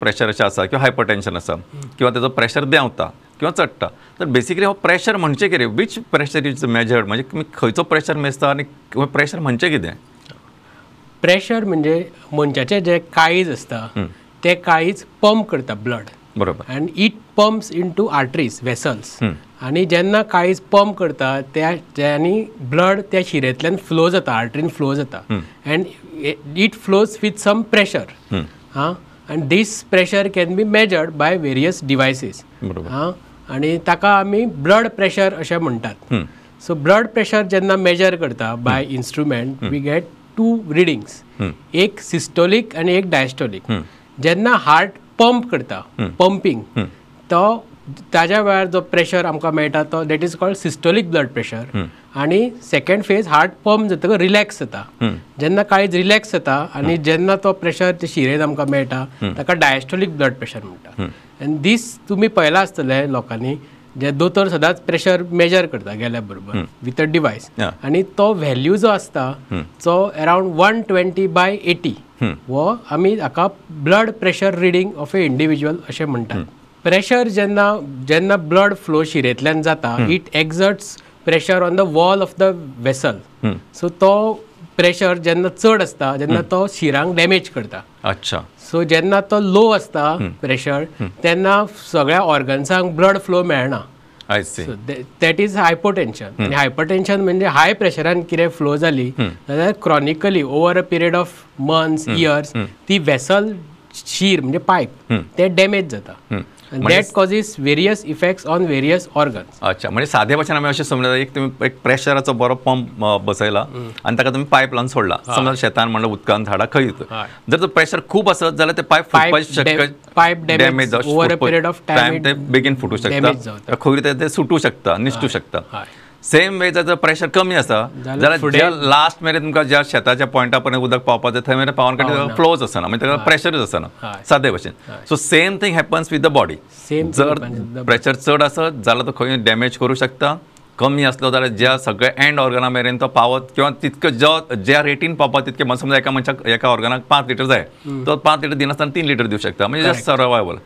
Pressure अशें आसा किंवा हायपरटेन्शन आसा किंवा ताजो प्रेशर देंवता किंवा चडटा, तर बेसिकली हो प्रेशर म्हणजे कितें, which pressure is measured, म्हणजे तुमी खंयचो प्रेशर मेजता आनी प्रेशर म्हणजे कितें? प्रेशर म्हणजे मनशाचें जें काळीज आसता तें काळीज पंप करता ब्लड, बरोबर, and it pumps into arteries vessels. आनी जेन्ना काळीज पंप करता त्या आनी ब्लड त्या शिरेंतल्यान फ्लो जाता, आर्टरीन फ्लो जाता, and it flows with some pressure. हां, and this pressure can be measured by various devices. हां, आनी ताका आमी ब्लड प्रेशर अशें म्हणटात. सो ब्लड प्रेशर जेन्ना मेजर करता by instrument we get two readings, एक सिस्टोलीक आनी एक डायस्टोलीक. जेन्ना हार्ट पंप करता, पंपींग, तो ताज्या वेळार जो प्रेशर आमकां मेळटा तो that is called systolic blood pressure. आनी सेकंड फेज हार्ट पंप जातकच रिलॅक्स जाता, जेन्ना काळीज रिलॅक्स जाता आनी जेन्ना तो प्रेशर ते शिरेन आमकां मेळटा ताका डायस्टोलीक ब्लड प्रेशर म्हणटा. आनी दीस तुमी पळयलां आसतलें लोकांनी, जे दोतोर सदांच प्रेशर मेजर करता गेल्या बरोबर विथ अ डिवायस, आनी तो व्हॅल्यू जो आसता तो अरावंड 120/80 हो आमी हाका blood pressure reading of a individual अशें म्हणटात. प्रेशर जेन्ना जेन्ना ब्लड फ्लो शिरेंतल्यान जाता it exerts pressure on the wall of the vessel. So तो प्रेशर जेन्ना चड आसता जेन्ना तो शिरांक डॅमेज करता. अच्छा. सो जेन्ना तो लो आसता प्रेशर तेन्ना सगळ्या ऑर्गन्सांक ब्लड फ्लो मेळना. So that is hypotension. आनी हायपरटेन्शन म्हणजे हाय प्रेशरान कितें फ्लो जाली जाल्यार chronically over a period of months years ती वेसल शीर म्हणजे पायप ते डॅमेज जाता. And that causes various effects on various organs. अच्छा, म्हणजे साधे भाशेन आमी अशें समजता, एक तुमी एक प्रेशराचो बरो पंप बसयला आनी ताका तुमी पायप लावन सोडला, समजा शेतान म्हणलं उदकान झाडां खंय, जर तो प्रेशर खूब आसत जाल्यार ते पायप फुटपाची शक्य, pipe damage over a period of time ते बेगीन फुटूं शकता, खंय ते सुटूं शकता, निसटूं शकता. सेम वे जर प्रेशर कमी आसा जाल्यार ज्या लास्ट मेरेन तुमकां ज्या शेताच्या पॉयंटा पर्यंत उदक पावपाचें थंय मेरेन पावन खातीर फ्लोच आसना, म्हणजे ताका प्रेशरूच आसना सादे भाशेन. So same thing happens with the body. जर प्रेशर चड आसत जाल्यार तो खंय डॅमेज करूं शकता, कमी आसलो जाल्यार ज्या सगळ्या एंड ऑर्गना मेरेन तो पावत किंवा तितको जो ज्या रेटीन पावपा तितके, समजा एका मनशाक एका ऑर्गनाक 5 लिटर जाय, तो 5 लिटर दिनासतना 3 लिटर दिवं शकता, म्हणजे जस्ट सर्वायवल.